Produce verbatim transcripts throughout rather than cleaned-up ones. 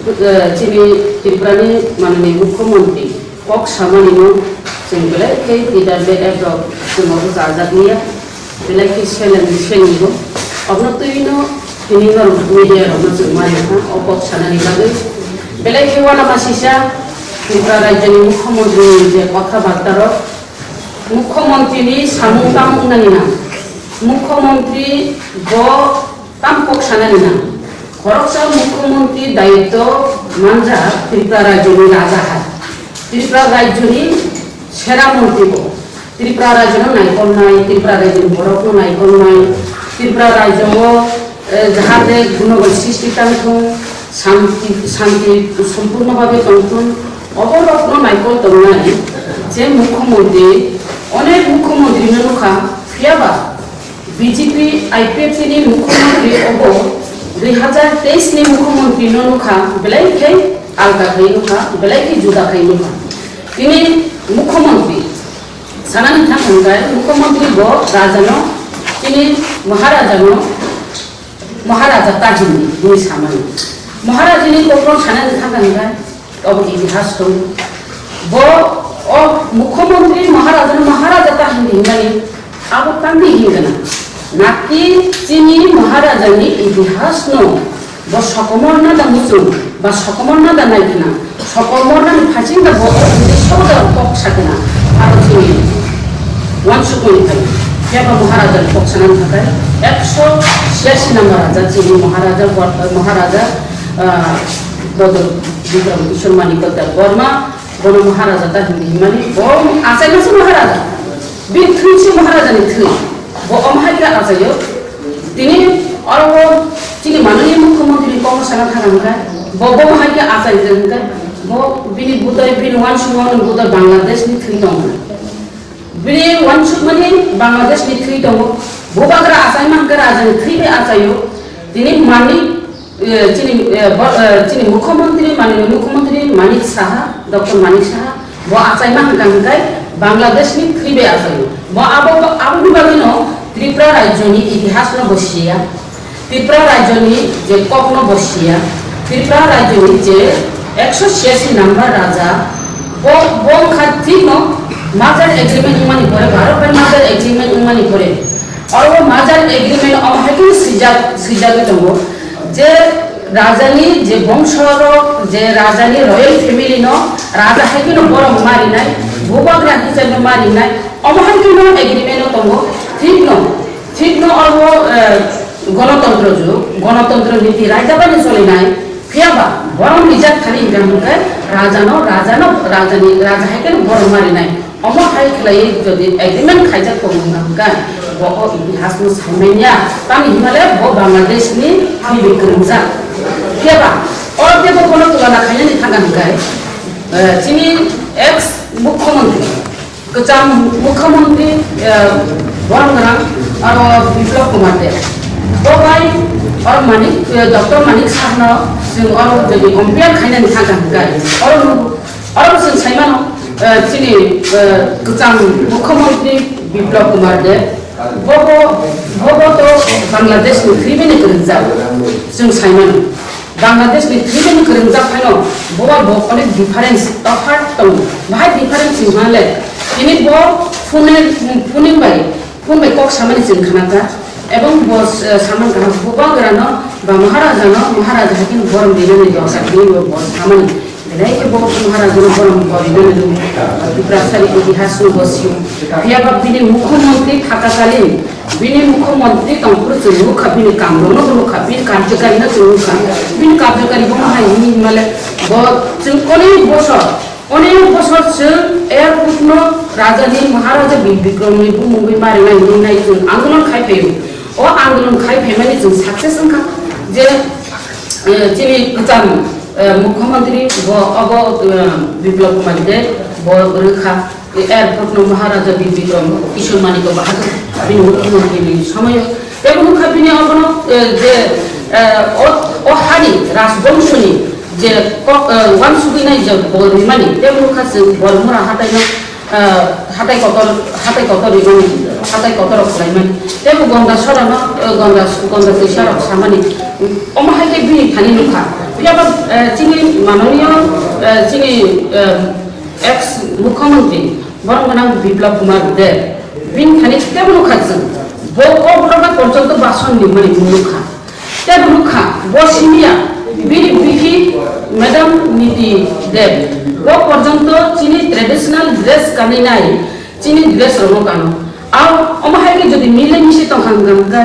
Eh, chini Tripurani manani Mukhyamantri kok samani no chwng belai khe T W F rok chwng obo chajak liya, belai khe seleng seleng bo. Obno twi no tini norok media rok no chwng mani kha o kok sanani bagwi. Belai khe uanama sisa Tripura rajyoni Mukhyamantri ni je kotha barta rok, Mukhyamantri ni samung tamo wngnani na, Mukhyamantri bo tam kok sanani na. Khoroksa Mukhyamantri dayitw manjak Tripura rajyoni raja hai. Tripura rajyoni sera mantri bo. Tripura rajyano naikolnai, Tripura rajyoni borokno naikolnai, Tripura rajyo o, eh, jahate gunogol sristi tangthung, shanti, shanti sompurno bhabe tongthung, oborokno naikol tongnai je Mukhyamantri, onek Mukhyamantri no nukha, phiyaba B J P I P F T ni Mukhyamantri obo dui hazar teis ni Mukhyamantri no nukha, belai khe alka khai nukha, belai khe juda khai nukha. Tini Mukhyamantri sanani thang hwnkhai Mukhyamantri bo rajano, tini Maharajano, Maharaja ta hindi hwnwi samani. Maharajani kokno sanani thang hwnkhai obo itihas tongo. Bo o Mukhyamantri Maharajano Maharaja ta hindi hwnmani abo tamni hingana. Naki chini Maharajani itihasno bo sokomorna da muchung ba sokomorna da naikhna, sokomornani phasing da bo o hindi sobo da kok sakna. Abo chini wansukmani thani. Phiya ba Maharajani kok sanani thakai ekso chhiyasi number raja chini Maharaja, Maharaja, ah, Bodor Bikram Kishore Manikya Borma, bono Maharaja ta hindi himani, bo achaimasa Maharaja. Bini thwi se Maharaja ni thwi. Bo omo hai khe achaio. Tini oro bo chini manani Mukhyamantri ni kokno sana thang hwnkhai, bo bo hai khe achai hwnkhai, bo bini budai, bini wansukmani budai Bangladesh ni thwi tongo. Bini wansukmani Bangladesh ni thwi tongo. Bubagra achaima hwnkhai raja ni thwi bai achaio. Tini mani Eh, chini, eh, bo-, eh, chini Mukhyamantri, manini Mukhyamantri Manik Saha, Doctor Manik Saha, bo achaima hwnka hwnkhai Bangladesh ni thwi bai achaio. Bo abo, aboni bagwino Tripura rajyoni itihasno bo siya, Tripura rajyoni je kokno bo siya, Tripura rajyoni je ekso chhiyasi number raja, bo, bo wngkha thikno merger agreement wngmani pore, Bharat bai merger agreement wngmani pore, oro merger agreement omo hai khe swijak, swijagwi tongo. Je rajani je bongsorok, je rajani royal family no raja hai kheno borom marinai, bubagra hisabe marinai, omo hai kheno agreement o tongo. Thikno, thikno abo, eh, gonotontro jug, gonotontro niti raidabani solinai, phiyaba borom rijak thani hingka hingke rajano, rajano, rajani, raja hai kheno borom marinai. Omo hai khlaiwi jodi agreement khaijak tongo hwnka hwnkhe, bo o itihasno saimanya, tamni hwnmale bo Bangladeshni thwibi kwrwngjak. Phiyaba, o teibo bono tulana khainani thangka hwnkhe, eh, chini ex mukhyamantri, kwcham mukhyamantri, eh, borom gwnang, aro Biplab Kumar Deb. Bo bai oro Manik, eh, Doctor Manik Sahno chwng oro jodi compare khainani thangka hwnkhe, oro nw-, Oro chwng sai mano, eh, chini, eh, kwcham mukhyamantri Biplab Kumar Deb, bobo, bobo to Bangladesh ni thwibini kwrwngjak, chwng sai mano. Bangladesh ni thwibini kwrwngjak phano bobo bo onek difference, tophat tongo. Bahai difference wngmale, tini bo phone, phone bai Phone bai kok samani chwng khnakha, ebong bo, eh, saman kaham, bubagrano ba Maharajano, Maharaja hai kheno borom rinani dorkar hinwi bo, bo samani. Belai khe bo Maharajano borom bo rinani rwngkha. Tiprasani itihasno bo sio. Phiyaba bini mukhyamantri thakakalin, bini mukhyamantri tongphuru chwng nukha, bini kamrokno bo nukha, bini karjokarino chwng nukha. Bini karjokari bo hai hinwi himale bo chwng onek bosor Onek bosor chwng airport no rajani Maharaja Bir Bikram ni bumungwi marinai hinwi nai chwng andolon khai phaio. O andolon khai phaimani chwng success wngkha je, eh, chini kwcham, eh, mukhyamantri bo obo, eh, Biplab Kumar Deb bo rwkha. Airport no Maharaja Bir Bikram Kishore Manikya Bahadur bini mukhyamantri ni somoio. Tei wngkha bini obono, eh, je, eh, o, o hani rajbongshoni je kok, eh, uansugwi nai je bol rimani, tei wngkha chwng Bormura hataino, eh, hatai kotor, hatai kotor rimani, hatai kotor rok khlaimani. Tei bo Gonda sorano, eh, Gonda, Gonda twisa rok samani, omo hai khe bini thani nukha. Phiyaba, eh, chini Mananiyo, eh, chini, eh, ex mukhyamantri borok gwnang Biplab Kumar Deb, bini thani tebo nukha chwng, bo kok rwna porjonto bason ni mani nukha. Tebo nukha, bo simiya, bini bikhi Madam Niti Deb, bo porjonto chini traditional dress kanwi nai, chini dress rokno kano. Au, omo hai khe jodi mile misi tongkha hwnkha hwnkhe,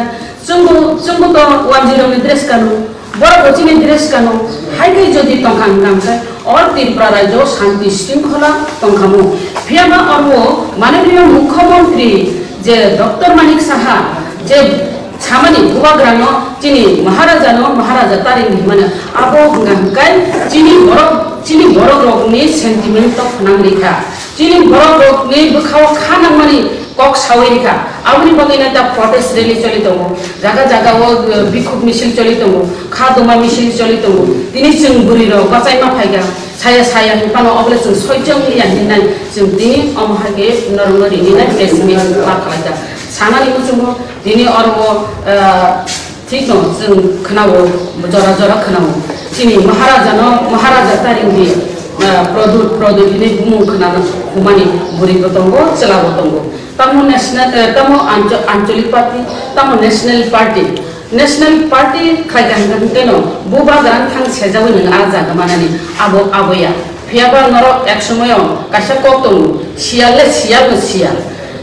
chwngbo, chwngbo to wanjwi rokni dress kano, borok bo chini dress kano, hai khe jodi tongkha hwnkha hwnkhe, o Tripura rajyo shanti shringkhola tongkhamu. Phiyaba oro mananiyo mukhyamantri je Doctor Manik Saha je samani bubagrano chini Maharajano Maharaja taring hinmano abo hwnkha hwnkhe chini borok, chini borok rokni sentiment to khwnang rikha. Chini borok rokni bwkhao kha nangmani kok sawi rikha. Aboni bagwi no ta protest rally choli tongo. Jaga jaga o, eh, bikhuk misil choli tongo. Kha doma misil choli tongo. Tini chwng bwrwi rok bachai ma phaikha. Saya saya hin phano obole chwng soi chwng liya hinnai. Chwng tini omo hai khe norokno rini nai press meet ma khlai kha. Sanani muchungo tini oro o, eh, Thikno chwng khwnao, jora jora khwnao. Chini Maharajano, Maharaja taringni, ah, Pradyut, Pradyut hinwi bumung khwnana humani bwrwi bo tongo, chwla bo tongo. Tamo national, eh, tamo ancho-, ancholik party, tamo national party. National party khlai kaham kaham keno bubagrano thang sejawi nwng ah jaga manani abo, aboya. Phiyaba norok ek somoyo kaisa kok tongo, siyal le siyal no siyal.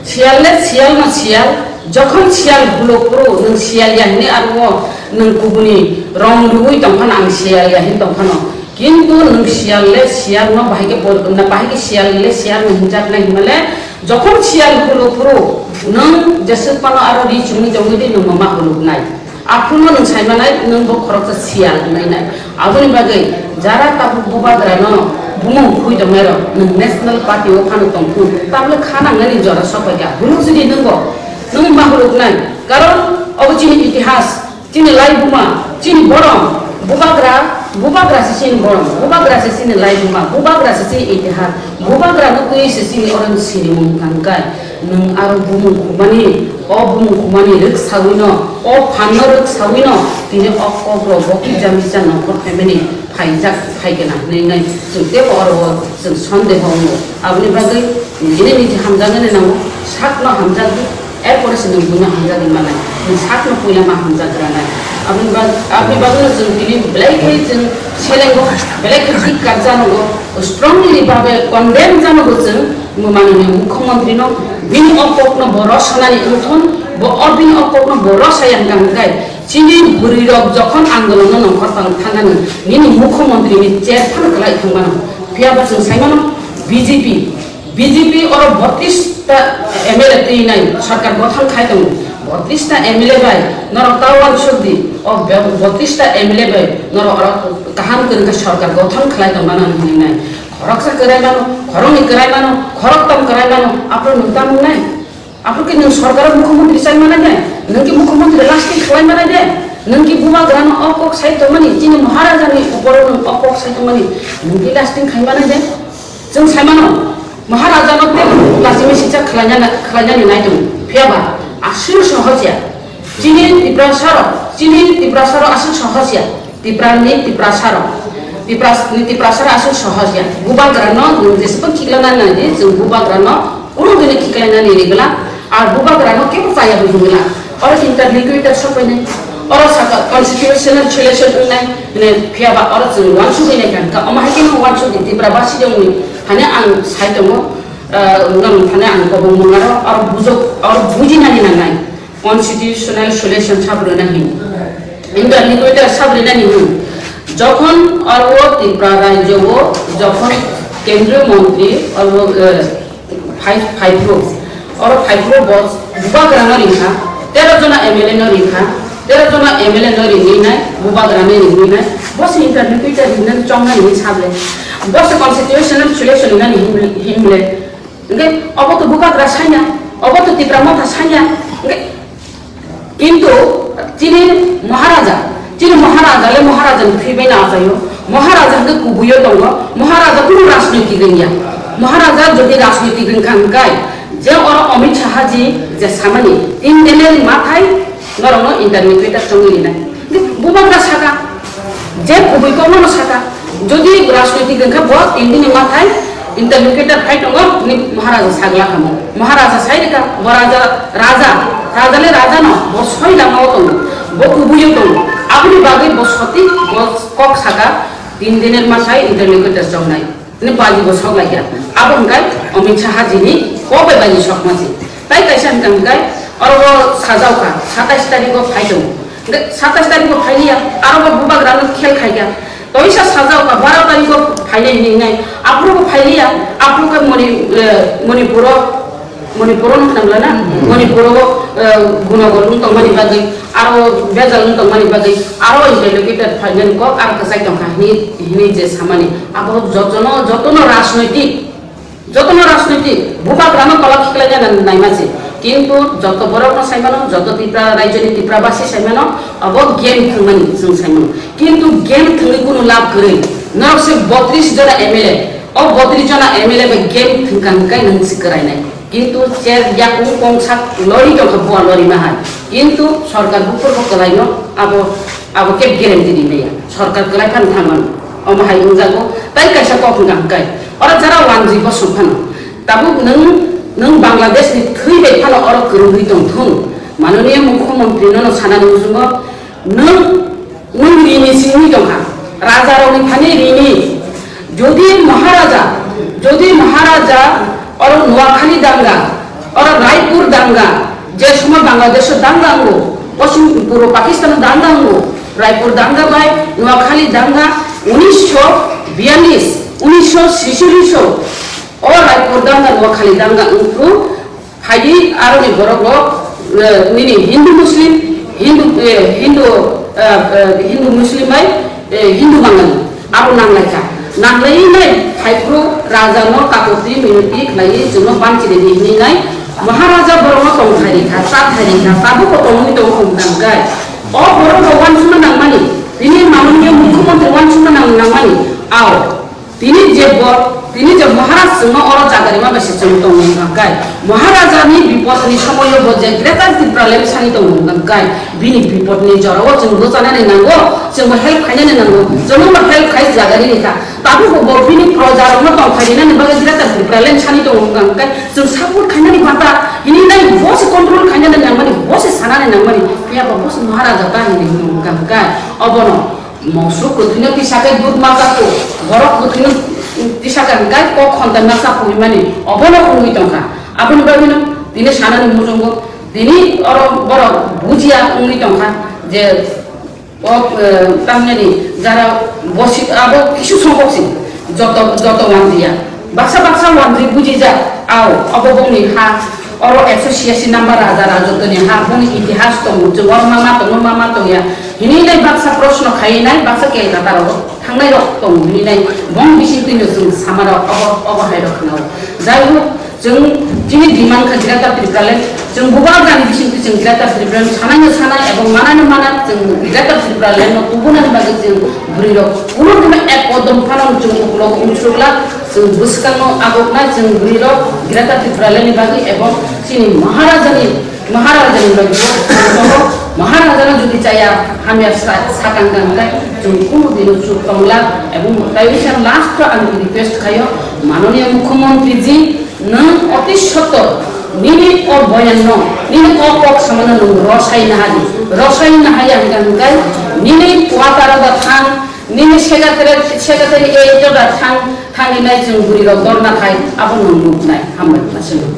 Siyal le siyal no siyal. Jokhon siyal hulo phuru nwng siyal ya hinwi aro nwng kubuni rong rwui tongphano ang siyal ya hin tongphano. Kintu nwng siyal le siyal no bahai khe por-, na bahai khe siyal le siyal no hinjak nai hinmale jokhon siyal hulo phuru nwng jeswk phano aro ri chumui tongwi di nwng ma huluk nai. Aphuru no nwng sai manai, nwng bo khoroksa siyal wngnai nai. Aboni bagwi jara tabuk bubagrano bumung khui tongnairok nwng National Party o phano tongthung, tabole kha nangnani jora sopaikha. Huluk jodi nwng bo, nwng ma huluk nai. Karon obo chini itihas, chini laibuma, chini borom, bubagra, bubagra se chini borom, bubagra se chini laibuma, bubagra se chini itihas, bubagra no twi se chini oron sinimung tangkai. Nwng aro bumung khumani, o bumung khumani rwk sawino, o phanno rwk sawino, tini o kokrok bo kisa misa nongkhor phaimani phaijak phaigena hinwi nai chwng teibo oro o chwng sondeho wngo. Aboni bagwi nini niji hamjaknani nango, sakno hamjakdi, erpore se nwng buino hamjakdi manai, nwng sakno puila ma hamjakgranai. Aboni bag-, aboni bagwino chwng tini belai khe chwng selengo, belai khe jik kak janogo, strongly babe condemn janogo chwng. Mananiya mukhyamantri no bini o kokno bo rosanani wngthon, bo o bini o kokno bo rosaya hwnkha hwnkhe chini bwrwi rok jokhon andolon no nongkhor tang thanani nini mukhyamantri ni chair phano kwlai thangmano. Phiyaba chwng saimano B J P, B J P oro botris ta M L A twi nai sarkar gothon khai tongo. Botris ta M L A bai norok ta uansuk di, o be-, botris ta M L A bai norok oro kaham kwrwng khe sarkar gothon khlai tongmano hinwi nai. Khoroksa kwrai mano, khoroknwi kwrai mano, khoroktham kwrai mano, aphuru nwng tamo wngnai? Aphuru khe nwng sorkaro mukhyamantri chai manai de? Nwng khe mukhyamantri lasting khlai manai de? Nwng khe bubagrano o kok sai tongmani, chini Maharajani uporo nwng o kok sai tongmani, nwng khe lasting khai manai de? Chwng sai mano, Maharajano tei lachimwi sijak khlaina-, khlainani nai tongo. Phiyaba aswk sohos ya. Chini Tiprasarok, chini Tiprasarok aswk sohos ya. Tiprani Tiprasarok. Tipras-, ni Tiprasarok aswk sohos ya. Bubagrano nwng jeswk khiklana nai di, chwng bubagrano kunu bini khiklainani rigwla, ar bubagrano kebo chaya bo hingwla. Oro interlocutor sopainai, oro saka constitutional solution wngnai, hwnwi phiyaba oro chwng uansugwi nai kha, omo hai kheno uansugwi Tipra basi rokni hani ang sai tongo, ah, nang thani ang kobong mungaro, oro bujok, oro bujinani nangnai. Constitutional solution sabrina hin. Inga ni koita sabrina ni hin. Jokhon aro Tripura rajyo o jokhon kendriyo montri aro, eh, phai, phai phuru. Oro phai phuru bo bubagra no ringkha, tero jona M L A no ringkha, tero jona M L A no ringwi nai, bubagra no ringwi nai. Bo se interview koita ringnani chongnani hin sable. Bo se constitutional solution nani hin, hin le. Hingke obo to bubagra sanya, obo to Tipra Motha sanya. Hingke kintu chini Maharaja, chini Maharaja le Maharaja ni thwi bai na achaio. Maharaja hingke kubuio tongo. Maharaja kunu rajnoitik rwngya. Maharaja jodi rajnoitik rwngkha hingkai, je oro Amit Shah ji je samani tin M L A ni mathai norokno interview khe ta chongwi rinai. Hingke bubagra saka, je kubui kokno saka, Jodi rajnoitik wngkha bo tindini mathai interlocutor phai tongo, ni Maharaja sagla kamo. Maharaja sai rika, bo raja, raja, raja le raja no, bo soi lama o tongo, bo kubui o tongo. Aboni bagwi bo soti, bo kok saka, tindini mathai interlocutor chongnai. Ni baji bo sok laikha. Abo hwnkhe Amit Shah jini kok bai baji sok masi. Tai kaisa hwnkha hwnkhe oro bo sajao kha, satais tarikh o phai tongo. Hwnkhe satais tarikh o phai liya, aro bo bubagra no khel khai kha. Toisa sajao kha, baro tarikh o phai nai hinwi nai. Aphuru bo phai liya, aphuru khe Moni-, eh, Manipur o Manipur o nuknamla na, Manipur o, eh, gunogol wng tongmani bagwi, aro bejal wng tongmani bagwi, aro interlocutor phainani kok aro kwchai tongkha hinwi, hinwi je samani. Abo jotono, jotono rajnoitik, jotono rajnoitik bubagrano tola khiklaina naima se. Kintu joto borokno saimano, joto Tripura rajyoni Tripura basi saimano, abo game thwngmani chwng saimano. Kintu game thwngwi kunu lab kwrwi. Norok se botris jona M L A, o botris jona M L A bai game thwngkha hwnkhe nwng se kwrainai. Kintu chair yakung kongsak lori tongkha bua lori ma hai. Kintu sorkar buphur bo kwlaino abo, abo khe guarantee ri maya. Sorkar kwlai phano thangmano. Omo hai wngjago. Tai kaisa kok wngkha hwnkhe. Oro jara wanjwi bosong phano. Tabuk nwng, nwng Bangladesh ni thwi bai phano oro kwrwngwi tong thung. Mananiya Mukhyamantri nono sanani muchungo nwng Nwng rini simi tongkha, rajarokni thani rini. Jodi Maharaja, jodi Maharaja oro Noakhali danga, oro Raipur danga, je somoy Bangladesh o danga wngo, Poschim Purbo Pakistan o danga wngo, Raipur danga bai Noakhali danga, unisho biyalis, unisho sisholis o, o Raipur danga, Noakhali danga wngkhu, Phaidi aroni borok rok, eh, nini Hindu Muslim, Hindu, eh, Hindu, eh, eh, Hindu Muslim bai, eh, Hindu Bangali. Abo nanglaikha. Nanglainai phaiphru raja no kapoti minoti khlaiwi chwngno banchi ridi hinwi nai Maharaja borok no tongthai rikha, chathai rikha, tabukbo tongwi tongo hwnka hwnkhe. O borok rok uansukna nangmani, tini mananiya mukhyamantri uansukna nang-, nangmani, ao. Tini je bo, tini je Maharaj chwngno oro jaga rima bai se chwng tongo hwnka hwnkhe. Maharajani bipodni somoio bo je Greater Tipraland sani tongo hwnka hwnkhe. Bini bipodni jorao chwng bwchanani nango, chwngbo help khainani nango, chwngno help khai jaga rini kha. Tabukbo bo bini projarokno tongthai rinani bagwi Greater Tipraland sani tongo hwnka hwnkhe. Chwng support khainani bata, hini nai bo se control khainani nangmani, bo se sanani nangmani, phiya bo bo se Maharaja ta hinwi hwnka hwnkhe. Obono Mosuk kwthwino tisa khe dud ma chaku, borok kwthwino tisa khe hwnkhe kok khonta ma chaku hinmani, obono wngwi tongkha. Aboni bagwino tini sanani muchungo, tini oro borok bujiya wngwi tongkha je o, eh, tamhinani jara bosi abo kisu songkok si joto, joto wanjiya. Baksa baksa wanjwi bujijak, ao, obo bongni ha, oro ekso siasi number raja rajotwni ha, bongni itihas tongo, chwng oro ma ma tongo, ma ma tongya. Hini nai baksa proshno khai nai, baksa Kolkata rogo thangnai rok tongo, hini nai bong bising twino chwng sama rok, obo, obo hai rok khna o. Jai hok, chwng chini demand kha Greater Tipraland, chwng bubagrani bising twi chwng Greater Tipraland sanai no sanai, ebong manai no mana, chwng Greater Tipraland no tubunani bagwi chwng bwrwi rok kuno dino ek kodom phano chwng ukulok umsukla, chwng bwskango agoknai chwng bwrwi rok Greater Tipraland ni bagwi ebong chini Maharajani, Maharajani bagwi bo chwng tongo. Maharajano jodi chaya hamya sa-, sakang kang khe chwng kuno dino chuk tongla ebong tai wngkha last o ang request khaio mananiya mukhyamantri ji nwng oti sotto nini o boyan no, nini o kok samano nwng rosai nahadi, rosai nahaya hwnkha hwnkhe nini kwataro da thang, nini secretary, secretary e to da thang, thangwi nai chwng bwrwi rok dorna khai abo nwng nuknai. Hambai khna swngo.